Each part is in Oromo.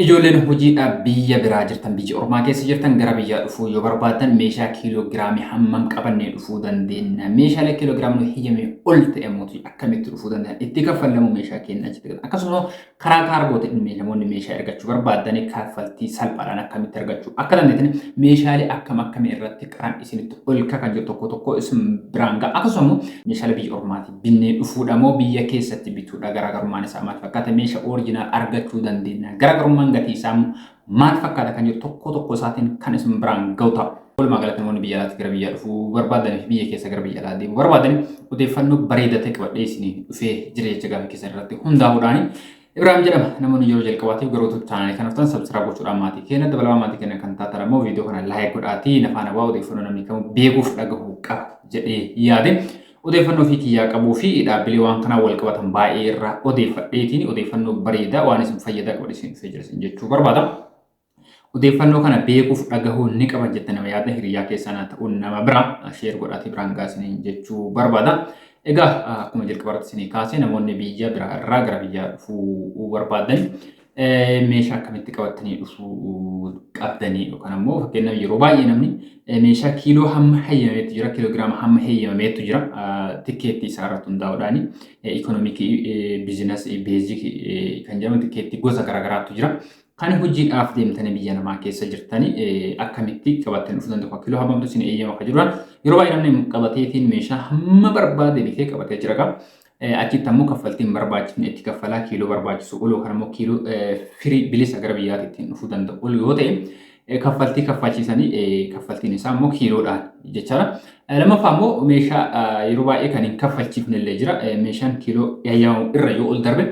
Ijoolleen hojiidhaaf biyya biraa jirtan, biyya ormaa keessa jirtan, gara biyyaa dhufuu yoo barbaaddan meeshaa kiiloo giraamii hammam qabannee dhufuu dandeenya? Meeshaalee kiiloo giraamii nu heeyyamee ol ta'e immoo akkamitti dhufuu dandeenya? Itti kaffallamu meeshaa keenya achitti gala. Akkasumas karaa kaargootiin namoonni meeshaa ergachuu barbaadan kaffaltii salphaadhaan akkamitti argachuu akka dandeettan, meeshaalee akkam akkamii irratti qaraan isinitti ol kan jiru tokko tokko isin biraan ga'a. Akkasumas meeshaalee biyya ormaatii binnee dhufuudha moo biyya keessatti bituudha, garaagarummaan isaa maal fakkaata, meeshaa original argachuu dandeenya, garaagarummaan gatii isaa maal fakkaata kan jiru tokko tokko isaatiin kan isin biraan ga'u ta'a. Walumaa galatti namoonni biyya alaatti gara biyyaa dhufuu barbaadanii fi biyya keessa gara biyya alaa deemuu barbaadan odeeffannoo bareedaa ta'e qabadhee isinii dhufee jira jecha gaaffii keessan irratti hundaa'uudhaani. Ibrahim jedhama. Namoonni yeroo jalqabaatiif gara YouTube chaanaalii kana dhuftan subscribe gochuudhaan maatii keenya dabalamaa, maatii keenya kan taatan ammoo viidiyoo kana like godhaatii nafaan bu'aa. Odeeffannoo namni kamuu beekuuf dhagahuu qaba jedhee yaade, odeeffannoo fi kiyyaa qabuu fi dhaabbilee waan kanaan wal qabatan baay'ee irraa odeeffadheetiin odeeffannoo bareedaa waan isin fayyadaa qabadhe isin dhufee jira isin jechuu barbaada. Odeeffannoo kana beekuuf dhagahuu ni qaban jette nama yaada hiriyaa keessan haa ta'u nama bira share godhaatii biraan gaasiniin jechuu barbaada. Egaa akkuma jalqaba irratti isinii kaase, namoonni biyya biraa irraa gara biyyaa dhufuu barbaadan meeshaa akkamitti qabatanii dhufuu qabdanii, yookaan ammoo fakkeenyaaf yeroo baay'ee namni meeshaa kiiloo hamma heeyyamameetu jira, kiiloo giraama hamma heeyyamameetu jira, tikkeettii isaa irratti hundaa'uudhaan economic, business, basic kan jedhamu tikkeettii gosa garaagaraatu jira. Kan hojiidhaaf deemtanii biyya namaa keessa jirtanii akkamitti qabattanii dhufuu danda'u? Kiiloo hammamtu isin eeyyama kan jirudha. Yeroo baay'ee namni qabateetiin meeshaa hamma barbaade bitee qabatee jira. Achitti ammoo kaffaltiin hin barbaachifne itti kaffalaa, kiiloo barbaachisu ol yookaan ammoo kiiloo firii bilisa gara biyyaatti ittiin dhufuu danda'u ol yoo ta'e kaffaltii kaffalchiisanii, kaffaltiin isaa immoo kiiloodhaan jechaadha. Lammaffaa immoo meeshaa yeroo baay'ee kan hin kaffalchiifne illee jira. Meeshaan kiiloo eeyyamamu irra yoo ol darbe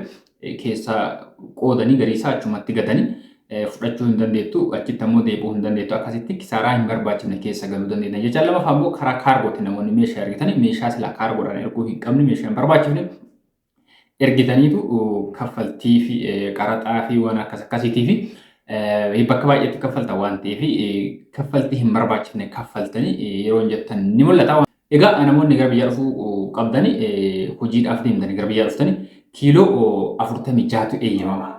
keessaa qoodanii garii isaa achumatti gatanii fudhachuu hin dandeettu, achitti ammoo deebi'uu hin dandeettu, akkasitti kisaaraa hin barbaachifne keessa galuu dandeenya jecha. Lammaffaa immoo karaa kaargooti namoonni meeshaa ergitanii, meeshaa silaa kaargoodhaan erguu hin qabne, meeshaa hin barbaachifne ergitaniitu kaffaltii fi qaraxaa fi waan akkas akkasiitii fi bakka baay'eetti kaffalta waan ta'eef kaffaltii hin barbaachifne kaffaltanii yeroo jettan ni mul'ata. Egaa namoonni gara biyyaa dhufuu qabdani, hojiidhaaf deemtanii gara biyyaa dhuftanii, kiiloo 46tu eeyyamama.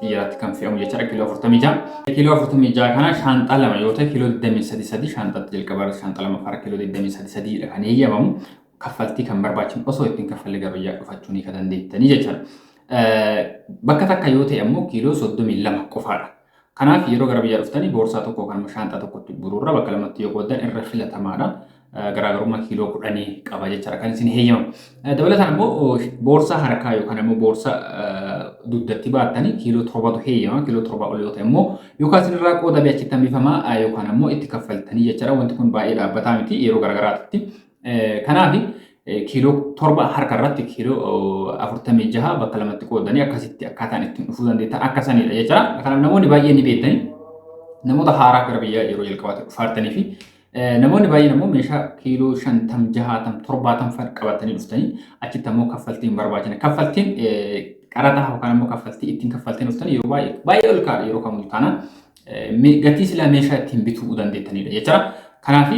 Xiyyaratti kan fe'amu jechaadha, kiiloo 46. Kiiloo 46 kana shaanxaa lama yoo ta'e kiiloo 23 shaanxaatti jalqabaa irratti, shaanxaa lammaffaa kiiloo 23 dha kan eeyyamamu. Kaffaltii kan barbaachisu osoo ittiin kaffallee gara biyyaa dhufachuu ni kan dandeettanii jechaadha. Bakka takka yoo ta'e ammoo kiiloo 32 qofaadha. Kanaaf yeroo gara biyyaa dhuftanii boorsaa tokko yookaan shaanxaa tokkotti guuruurra bakka lamatti yoo qooddan irra filatamaadha. Garaagarummaa kiiloo 10 qaba jechaadha kan isin heeyyamamu. Dabalataan immoo boorsaa harkaa yookaan immoo boorsaa dugdatti baattanii kiiloo 7tu heeyyama. Kiiloo 7 ol yoo ta'e immoo yookaan isinirraa qoodamee achitti hambifamaa yookaan ammoo itti kaffaltanii jechaadha. Wanti kun baay'ee dhaabbataa miti yeroo garaagaraatti. Kanaaf kiiloo 7 harka irratti, kiiloo 46 bakka lamatti qoodanii akkasitti akkaataan ittiin dhufuu dandeettan akka sanidha jechaadha. Kanaaf namoonni baay'een ni beektanii, namoota haaraa gara biyyaa yeroo jalqabaatti dhufaartanii fi namoonni baay'een ammoo meeshaa kiiloo 50, 60, 70 fa'a qabatanii dhuftanii achitti ammoo kaffaltiin hin barbaachifne. Kaffaltiin qaraxaa yookaan ammoo kaffaltii ittiin kaffaltiin dhuftanii yeroo baay'ee baay'ee ol kaa'adha, yeroo kamuu taanaan gatii silaa meeshaa ittiin bituu dandeettanidha jechaadha. Kanaaf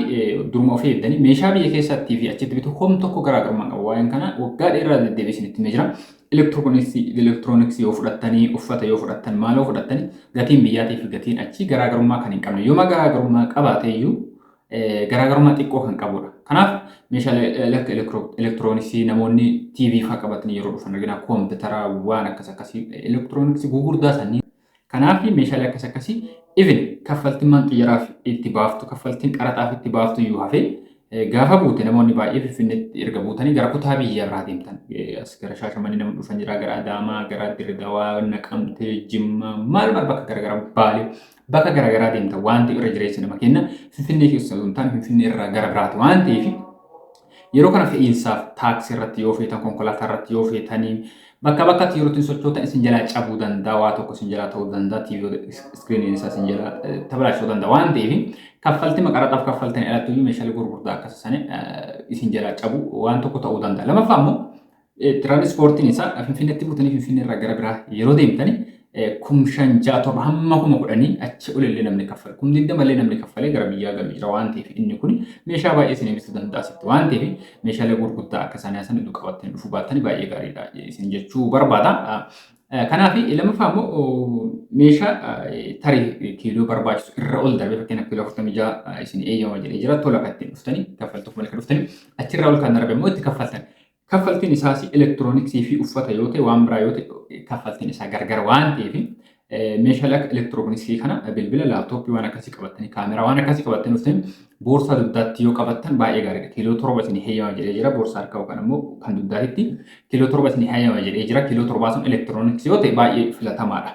duruma ofii eegdanii meeshaa biyya keessattii fi achitti bituu hom tokko garaagarummaa qaba. Waa'een kana waggaa dheeraa deddeebi'ee isinitti himee jira. Elektirooniksii yoo fudhattanii, uffata yoo fudhattan, maal yoo fudhattanii, gatiin biyyaatii fi gatiin achii garaagarummaa kan hin qabne. Yooma garaagarummaa qabaate iyyuu garaagarummaa xiqqoo kan qabudha. Kanaaf meeshaalee akka elektirooniksii namoonni TV fa'aa qabatanii yeroo dhufan argina, koompitara, waan akkas akkasii, elektirooniksii gurguddaa sanii. Kanaaf meeshaalee akkas akkasii even kaffaltiin xiyyaaraaf itti baaftu, kaffaltiin qaraxaaf itti baaftu iyyuu hafee, gaafa buute namoonni baay'ee Finfinneetti erga buutanii gara kutaa biyya biraa deemtan. As gara Shaashamanii namni dhufan jira, gara Adaamaa, gara Dirredawaa, Naqamtee, Jimmaa, maal maal, bakka garaagaraa, Baalee, bakka garaagaraa deemtan waan ta'eef irra jireessa nama kenna. Finfinnee keessa osoo hin taane Finfinnee irraa gara biraati waan ta'eef yeroo kana fe'iinsaaf taaksii irratti yoo feetan, konkolaataa irratti yoo feetanii, bakka bakkatti yeroo ittiin sochootan isin jalaa cabuu danda'a, waa tokko isin jalaa ta'uu danda'a, TV iskiriiniin isaa isin jalaa tabalaachuu danda'a waan ta'eef kaffaltii qaraxaaf kaffaltanii alatti iyyuu meeshaalee gurguddaa akkas sana isin jalaa cabu, waan tokko ta'uu danda'a. Lammaffaa immoo tiraanispoortiin isaa Finfinneetti buutanii Finfinnee irraa gara biraa yeroo deemtanii 5,000, 6,000, 7,000 hamma 10,000 achi olillee namni kaffala. 20,000 illee namni kaffalee gara biyyaa galu jira waan ta'eef inni kun meeshaa baay'ee isin ibsuu danda'a asitti waan ta'eef meeshaalee gurguddaa akka isaanii san iddoo qabattanii dhufuu baattanii baay'ee gaariidha isin jechuu barbaada. Kanaaf lammaffaa immoo Meeshaa tarii kiiloo barbaachisu irra ol darbee, fakkeenyaaf kiiloo 46 isin eeyyama jedhee jira, tola kan ittiin dhuftanii kaffaltuuf malee kan dhuftanii achirraa ol kan darbe immoo itti kaffaltan. Kaffaltiin isaas elektirooniksii fi uffata yoo ta'e, waan biraa yoo ta'e, kaffaltiin isaa gargar waan ta'eef, meeshaalee akka elektirooniksii kana, bilbila, laaptooppii waan akkasii qabattanii, kaameraa waan akkasii qabattanii dhuftanii boorsaa dugdaatti yoo qabattan baay'ee gaariidha. Kiiloo 7 isin heeyyama jedhee jira boorsaa harkaa yookaan immoo kan dugdaatitti kiiloo 7 isin heeyyama jedhee jira. Kiiloo 7 sun elektirooniksii yoo ta'e baay'ee filatamaadha.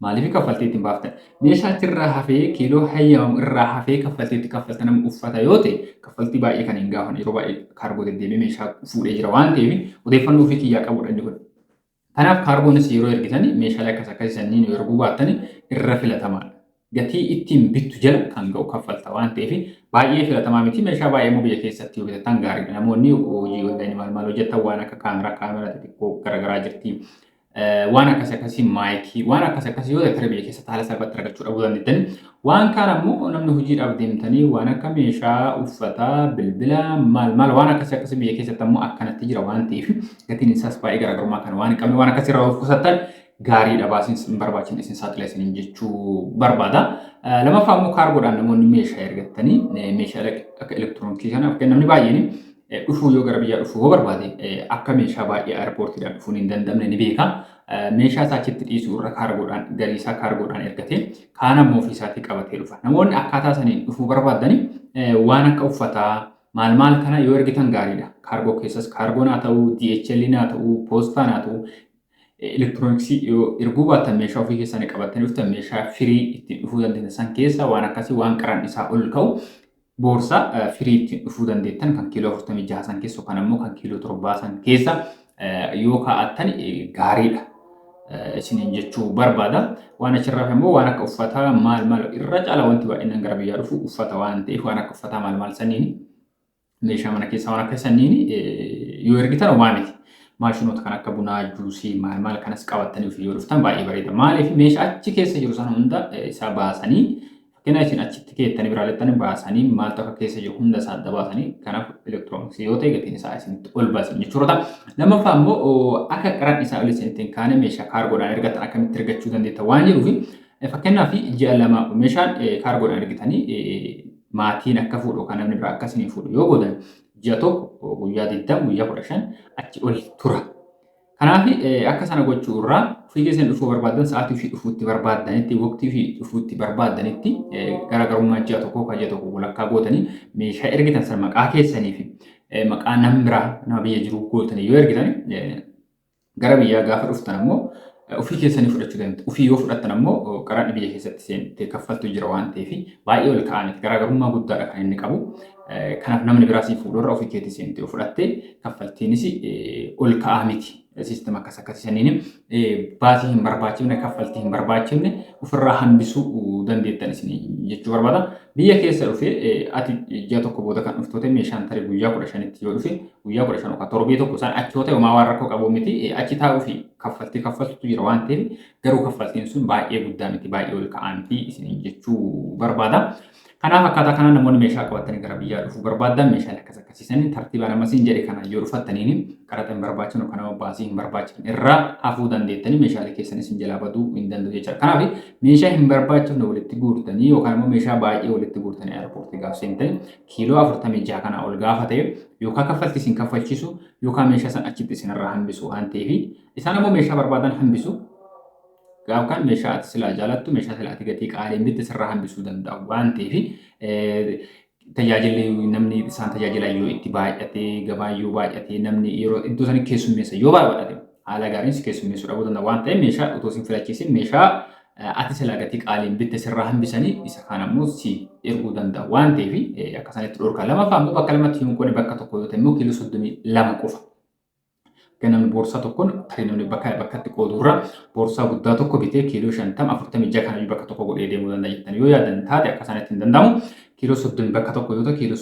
Maaliif kaffaltii ittiin baaftan? Meeshaa achirraa hafee, kiiloo heeyyamamu irraa hafee kaffaltii itti kaffaltan nama uffata yoo ta'e, kaffaltii baay'ee kan hin gaafan. Yeroo baay'ee kaargoo deddeebi'ee meeshaa fuudhee jira waan ta'eef, odeeffannoo ofii kiyyaa qabudha inni kun. Kanaaf kaargoonis yeroo ergitan meeshaalee akkas akkasii sanniin yoo erguu baattan irra filatamaadha. Gatii ittiin bittu jala kan ga'u kaffalta waan ta'eef baay'ee filatamaa miti. Meeshaa baay'ee immoo biyya keessatti yoo bitattan gaariidha. Namoonni hojii onlaayinii maal maal hojjetan waan akka kaameraa xixiqqoo garaagaraa jirti. Waan akkas akkasii, maayikii waan akkas akkasii yoo ta'e, biyya keessatti haala salphaatti argachuu dhabuu dandeettan. Waan kaan ammoo namni hojiidhaaf deemtanii waan akka meeshaa, uffataa, bilbila, maal maal waan akkasii akkasii biyya keessatti ammoo akkanatti jira waan ta'eef, gatiin isaas baay'ee garaagarummaa kan waan hin qabne, waan akkasii irraa of qusattan gaariidha, baasiin hin barbaachisne isin saaxila isiniin jechuu barbaada. Lamaffaa immoo kaargoodhaan namoonni meeshaa ergattanii meeshaalee akka elektirooniksii kana, namni baay'een dhufuu yoo gara biyyaa dhufuu yoo barbaade, akka meeshaa baay'ee airportiidhaan dhufuun hin danda'amne ni beeka. Meeshaa isaa achitti dhiisuu irra kaargoodhaan garii isaa kaargoodhaan ergatee kaan ammoo ofii isaatii qabatee dhufa. Namoonni akkaataa saniin dhufuu barbaadani waan akka uffataa maal maal kana yoo ergitan gaariidha. Kaargoo keessas kaargoon haa ta'uu, DHL haa ta'uu, poostaan haa ta'uu, elektirooniksii yoo erguu baattan, meeshaa ofii keessanii qabattanii dhuftan, meeshaa firii ittiin dhufuu dandeessan san keessa waan akkasii, waan qaran isaa ol ka'u, boorsaa firii ittiin dhufuu dandeettan kan kiiloo 46 san keessa yookaan ammoo kan kiiloo 7 san keessa yoo kaa'attan gaariidha. Isiniin jechuu barbaada. Waan achirraa immoo waan akka uffataa maal maal, irra caala wanti baay'inaan gara biyyaa dhufu uffata waan ta'eef, waan akka uffataa maal maal saniin, meeshaa mana keessaa waan akka saniin yoo ergitan homaa miti. Maashinoota kan akka bunaa, juusii maal maal kanas qabattanii ofii yoo dhuftan baay'ee bareeda. Maaliif meeshaa achi keessa jiru sana hunda isaa baasanii, fakkeenyaaf isin achitti keettanii biraa lettanii baasanii, maaltu akka keessa jiru hunda isaa adda baasanii, kanaaf elektirooniksii yoo ta'e gatiin isaa isinitti ol baasan jechuudha. Lammaffaa immoo akka qaran isaa ol isinitti hin kaane meeshaa kaargoodhaan ergatan akkamitti ergachuu dandeetta waan jedhuuf, fakkeenyaaf ji'a 2 meeshaan kaargoodhaan ergitanii maatiin akka fuudhu yookaan namni biraa akka isinii fuudhu yoo gootan, ji'a 1, guyyaa 20, guyyaa 15 achi ol tura. Kanaaf akka sana gochuu irraa ofii keessan dhufuu barbaadan, sa'aatii ofii dhufuutti barbaaddanitti, waqtii ofii dhufuutti barbaaddanitti, garaagarummaa ji'a 1 kan ji'a 1 walakkaa gootanii meeshaa ergitan sana maqaa keessanii fi maqaa nam biraa nama biyya jiru gootanii yoo ergitan, gara biyyaa gaafa dhuftan ammoo ofii keessanii fudhachuu dandeettu. Ofii yoo fudhattan ammoo qaraxni biyya keessatti seentee kaffaltu jira waan ta'eef baay'ee ol ka'aa miti. Garaagarummaa guddaadha kan inni qabu. Kanaaf namni biraa sii fuudhurra ofii keetii seentee yoo fudhatte kaffaltiinis ol ka'aa miti. Siistema akkas akkasii saniin baasii hin barbaachifne, kaffaltii hin barbaachifne ofirraa hambisuu dandeettan isin jechuu barbaada. Biyya keessa dhufee ati ji'a 1 booda kan dhuftu ta'e, meeshaan tarii guyyaa 15tti yoo dhufe, guyyaa 15 yookaan torbee 1 isaan achi yoo ta'e homaa waan rakkoo qabu miti. Achi taa'uu fi kaffaltii kaffaltutu jira waan ta'eef, garuu kaffaltiin sun baay'ee guddaa miti, baay'ee ol ka'aa miti isin jechuu barbaada. Kanaaf akkaataa kanaan namoonni meeshaa qabatanii gara biyyaa dhufuu barbaadan meeshaalee akkas akkasiisanii tartiibaan ammasiin jedhe kana yoo dhufattaniin qaraxa hin barbaachifne yookaan ammoo baasii hin barbaachifne irraa hafuu dandeettanii, meeshaalee keessanis hin jalaa baduu hin danda'u jechuudha. Kanaaf meeshaa hin barbaachifne walitti guurtanii yookaan immoo meeshaa baay'ee walitti guurtanii airportii gaafa seentanii kiiloo 46 kanaa ol gaafa ta'e, yookaan kaffaltii isin kaffalchiisu yookaan meeshaa san achitti isinirraa hambisu waan ta'eef, isaan ammoo meeshaa barbaadan hambisu. Gaaf kan meeshaa ati silaa jaalattu, meeshaa silaa ati gatii qaaliin bitte sirraa hambisuu danda'u waan ta'eef, tajaajilli namni isaan tajaajilan yoo itti baay'ate, gabaan yoo baay'ate, namni yeroo iddoo sanii keessummeessa yoo baay'ate, haala gaariin si keessummeessuu dhabuu danda'a waan ta'eef, meeshaa otoo sin filachiisin meeshaa ati silaa gatii qaaliin bitte sirraa hambisanii isa kaan ammoo si erguu danda'a waan ta'eef akka isaanitti dhorka. Lamaffaa immoo bakka lamatti hin qoodne, bakka tokko yoo ta'e immoo kiiloo 32 qofa. Akka namni boorsaa tokkoon tarii namni bakka bakkatti qoodurra boorsaa guddaa tokko bitee kiiloo 50, 46 kana bakka tokko godhee deemuu danda'a jettanii yoo yaadan taate, akka isaanitti hin danda'amu. Kiiloo 30 bakka tokko yoo ta'u kiiloo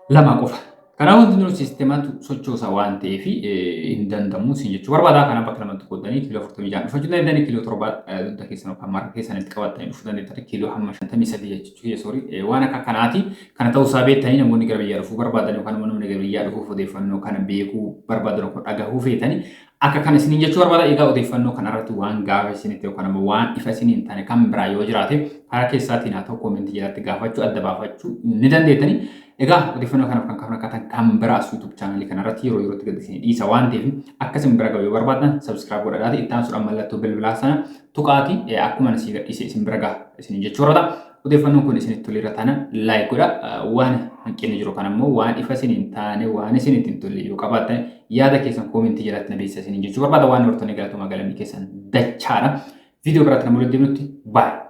32 qofa. Kanaaf wanti nuti siisteematu sochoosa waan ta'eef hin danda'amu isin jechuu barbaada. Kanaaf bakka lamatti qoodanii kiiloo 46 dhufachuu dandeettanii, kiiloo 7 dugda keessan yookaan marga keessanitti qabattanii dhufuu dandeettanii, kiiloo hamma 53 jechuu, sorry, waan akka kanaati. Kana ta'uu isaa beektanii namoonni gara biyyaa dhufuu barbaadan yookaan immoo namni gara biyyaa dhufuuf odeeffannoo kana beekuu barbaadan yookaan dhagahuu feetanii Akka kana isiniin jechuu barbaada. Egaa odeeffannoo kanarratti waan gaafa isinitti yookaan ammoo waan ifa isiniin taane kan biraa yoo jiraate karaa keessaatiin haa ta'u koomentii jalatti gaafachuu adda baafachuu ni dandeettani. Egaa odeeffannoo kanaaf kan fakkaatan kan biraas YouTube chaanalii kanarratti yeroo yerootti gadi isinii dhiisa waan ta'eef akka isin bira gahu yoo barbaaddan subscribe godhadhaati itti aansuudhaan mallattoo bilbilaa sana tuqaati akkuma isin gadhiise isin bira gaha isiniin jechuu barbaada. Odeeffannoon kun isinitti toleera taanaan like godha. Waan hanqinni jiru kan ammoo waan ifa isin hin taane waan isinitti hin tolle yoo qabaattan yaada keessan koomentii jalatti na beeksisa isiniin jechuu barbaada. Waan hortanii galatoomaa, galanni keessan dachaadha. Viidiyoo biraatti nama walitti deemnutti, baay'ee.